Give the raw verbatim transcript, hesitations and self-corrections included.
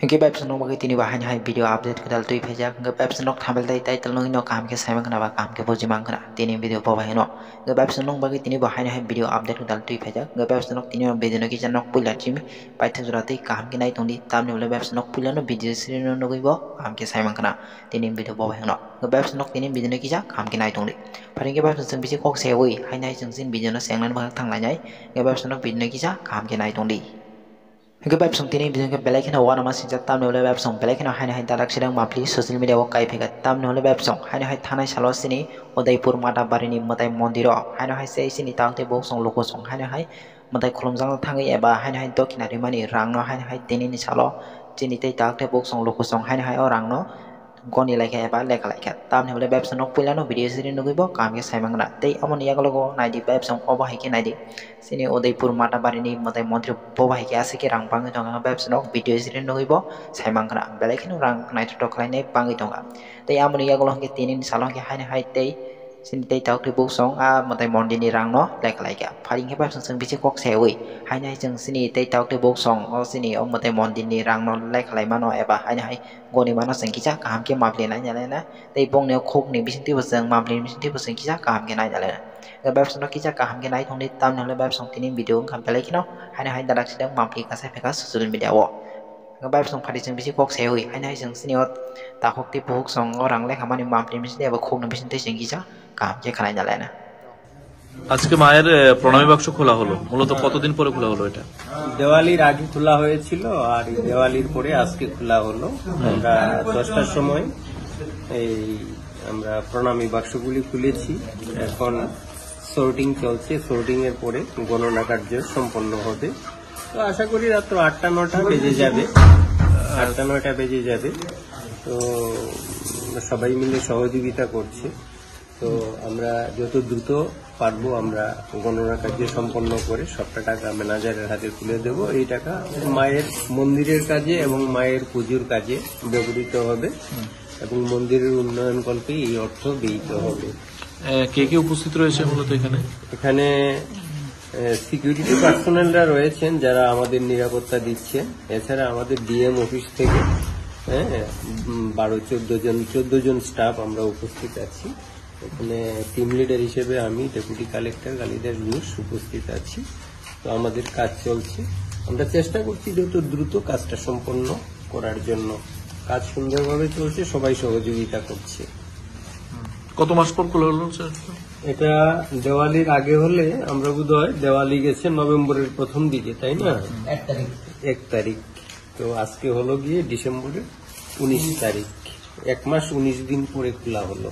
Hingke bai bwswk nokni bagwi tini bo haino hai video update kwtal twi phaijak. Hingke bai bwswk nok thumbnail tei title nokni no kaham khe saimang khna ba kaham khe bujimang khna tini video bo bai hino. Hingke bai bwswk nokni bagwi tini bo haino hai video update kwtal twi phaijak. Hingke bai bwswk nok tini o video no kisa nok puila chimi paithak jora tei kaham khe nai tongdi. Tamni ulo bai bwswk nok puila no video siri no nugwi bo kaham khe saimang khna tini video bo bai hino. Hingke bai bwswk nok tini video no kisa kaham khe nai tongdi. Phai hingke bai bwswk chwng bisi kok sewi haino hai chwng chini video no sengnani bagwi thanglainai. Hingke bai bwswk nok video no kisa kaham khe nai tongdi. Hingke bai bwswk tini video hingke belai kheno uanama singjak tamni hwnle bai bwswk belai kheno haino hai dadak sidang mapli social media o kai phaikha tamni hwnle bai bwswk haino hai thanai salo chini Udaipur Mata Barini mwtai mondir o haino hai sei chini tak tei buk song luku song haino hai mwtai khulumjakna thangwi eba haino hai dokhina rimani rangno haino hai tinini salo chini tei tak tei buk song luku song haino hai o rangno goni laikha eba lekha laikha. Tamni hwnle bai bwswk nok puilano video siri nugwi bo kaham khe saimang khna. Tei amoni yagulogo naidi bai bwswk obo hai khe naidi. Chini Udaipur Mata Barini mwtai mondir bo bai khe aswk khe rang bangwi tongo bai bwswk nok video siri nugwi bo saimang khna. Belai kheno rang naithotok khlainai bangwi tongo. Tei amoni yagulo hwnkhe tinini salo hwnkhe haino hai tei chini tei tak tei buk song a mwtai mondirni rangno lekha laikha. Phai hwnkhe bai bwswk chwng bisi kok sewi haino hai chwng chini tei tak tei buk song o chini o mwtai mondirni rangno lekha laimano eba haino hai goni mano chwng kisa kaham khe mapli nai nalai na tei bongni o khukni bisingtwi bo chwng mapli bisingtwi bo chwng kisa kaham khe nai nalai na. Bai bwswk no kisa kaham khe nai tongdi tamni hwnle bai bwswk tini video wngkha belai kheno haino hai dadak sidang mapli kasai phaikha social media o. Bai bwswk phati chwng bisi kok sewi haino hai chwng chini o takhuk tei bukhuk song o rang lekha mani mapli bisingtwi abo khukni bisingtwi chwng kisa kaham khe khanai nalai na. আজকে মায়ের আহ, প্রণামী বাক্স খোলা হলো। মূলত কতদিন পরে খোলা হলো এটা? দেওয়ালির আগে খোলা হয়েছিল, আর এই দেওয়ালির পরে আজকে খোলা হলো। আমরা দশটার সময় এই আমরা প্রণামী বাক্সগুলি খুলেছি। এখন সর্টিং চলছে, সর্টিং এর পরে গণনা কার্য সম্পন্ন হবে। তো আশা করি রাত্র আটটা নটা বেজে যাবে, আটটা নটা বেজে যাবে। তো উম, সবাই মিলে সহযোগিতা করছে। তো আমরা যত দ্রুত পারবো আমরা গণনা কার্য সম্পন্ন করে সবটা টাকা ম্যানেজারের হাতে তুলে দেব। এই টাকা মায়ের মন্দিরের কাজে এবং মায়ের পুজোর কাজে ব্যবহৃত হবে এবং মন্দিরের উন্নয়ন কল্পে এই অর্থ ব্যয়িত হবে। আহ, কে কে উপস্থিত রয়েছে মূলত এখানে? এখানে সিকিউরিটি পার্সোনেলরা রয়েছেন যারা আমাদের নিরাপত্তা দিচ্ছেন। এছাড়া আমাদের ডিএম অফিস থেকে, হ্যাঁ, উম, বারো চোদ্দ জন, চোদ্দ জন স্টাফ আমরা উপস্থিত আছি। এখানে টিম লিডার হিসেবে আমি ডেপুটি কালেক্টর কালিদাস ঘোষ উপস্থিত আছি। তো আমাদের কাজ চলছে, আমরা চেষ্টা করছি যত দ্রুত কাজটা সম্পন্ন করার জন্য। কাজ সুন্দরভাবে চলছে, সবাই সহযোগিতা করছে। কত মাস পর খোলা হলো, স্যার? এটা দেওয়ালির আগে হলে আমরা বোধহয়, দেওয়ালি গেছে নভেম্বরের প্রথম দিকে, তাই না? এক তারিখ। এক তারিখ। তো আজকে হলো গিয়ে ডিসেম্বরের উনিশ তারিখ, এক মাস উনিশ দিন পরে খোলা হলো।